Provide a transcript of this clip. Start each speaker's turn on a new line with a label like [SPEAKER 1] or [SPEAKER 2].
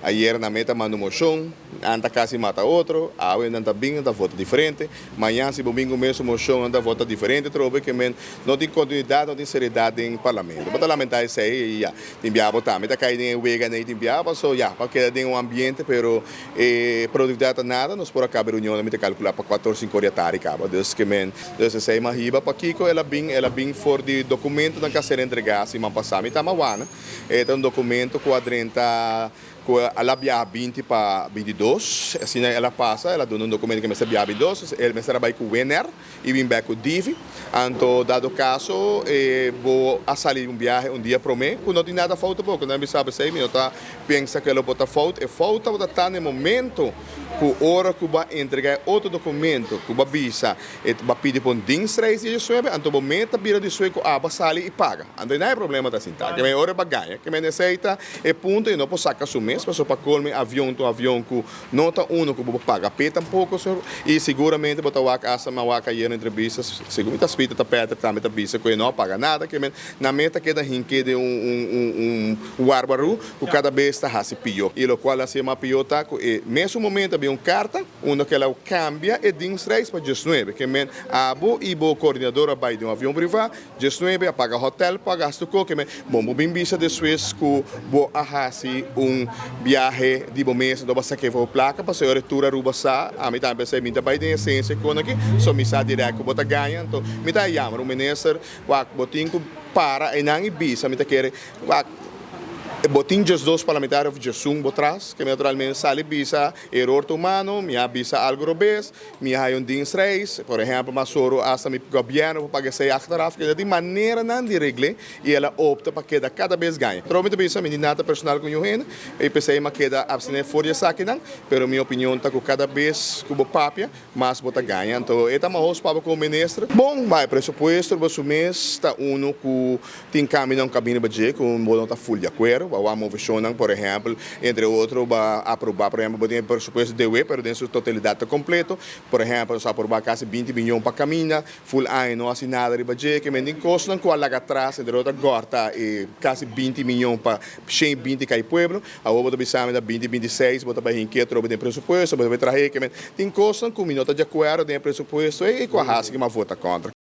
[SPEAKER 1] Ayera nan meta manda un moshon, nan ta kasi mata otro, awe nan ta bin nan ta vota diferente, mañan si bo bin ku mesun moshon nan ta vota diferente atrobe, ke men no tin kontinuidat, no tin seriedat den parlamento. Bo ta lamentá esei i ya, tin biaha bo tambe ta kai den e wega nei tin biaha paso ya, pa keda den un ambiente pero e produktividat ta nada, nos por a kaba e reunionnan mi ta kalkulá pa kuater or sinku or di atardi kaba, dus ke men, dus esei mi a hiba. Pakiko el a bin? El a bin for di dokumentonan ku a ser entregá siman pasá. Mi ta mawana. E ta un documento cu a drenta cu el a biaha 20 pa 22, asina el a pasa, el a duna un documento cu e mester biaha 22, el mester a bay cu Winner y bin bek cu Divi. Anto dado caso e bo a sali un biahe un dia prome cu no tin nada fout tampoco, nan a bisa pesey mi no ta pensa cu e lo por ta fout, e fout tabata ta na e momento cu ora cu bo a entrega e otro documento cu bo a bisa E ta pidi pa un dienstreis di diesnuebe, anto bo mes ta bira di sue ku abo a sali i paga. Anto e na e problema ta sinta. Ke men ora e ba gaña, ke men esei ta e punto i no por saka su mes, pasobra pa kolme avion ta un avion ku no ta uno ku bo por paga p'e tampoko, i siguramente bo ta wak asta mi a wak ayer na entrevista, segun mi ta spita ta Patrick tambe ta bisa ku e no a paga nada, ke men nan mes ta keda hink'é den un un warbaru ku kada bes ta hasi pió. I lokual a hasié mas pió ta ku e mesun momento a bin un karta. Unda ku el a kambia e dienstreis pa 19, ke men abo i bo koordinador a bai den un avion privá, 19 a paga hotèl, paga gastu ko, ke men bon bo bin bisa despues ku bo a hasi un biahe di bo mes, anto bo a sak'é for bo plaka, pasobra ora tur Aruba sa, ami tambe a sa mi ta bai den esensia kon aki, so mi sa dirèkt ku bo ta gaña, anto mi ta yama un minister, wak bo tin ku para einan i bisa, mi ta kere wak bo tin 12 parlamentario òf 11 bo tras, ke men naturalmente sali bisa. Eror ta humano, mi a bisa algo robes, mi a haya un dienstreis, por ehempel mi a soru hasta mi gobierno pa paga esei achteraf, keda tin maneranan di regl'e y el a opta pa keda cada bes gaña. Tro mi ta bisa mi di nada personal cu niun hende y p'esei mi a keda abstene for di esakinan, pero mi opinion ta cu cada bes cu bo papia mas bo ta gaña. Anto e ta mahos pa bo como minister. Bon, bai presupuesto riba su mes ta uno cu Tin kambionan ku a bini pa dje ku bo no ta ful di akuerdo. Bo a wak moveshonnan, por ehèmpel, entre otro bo a aprobá, por ehèmpel, bo tin e presupuesto dewe, pero den su totalidat ta kompleto. Por ehèmpel, nos a aprobá kasi 20 miyon pa kaminda, ful aña no hasi nada riba dje. Ke men tin kosnan ku a laga atras, entre otro a gòrta e kasi 20 miyon pa 120 kai pueblo. Awor bo ta bisa mi na 2026 bo ta bai hinkia atrobe den presupuesto, bo ta bai traha e. Ke men tin kosnan ku mi no ta di akuerdo den e presupuesto ei ku a hasi ku mi a vota kontra.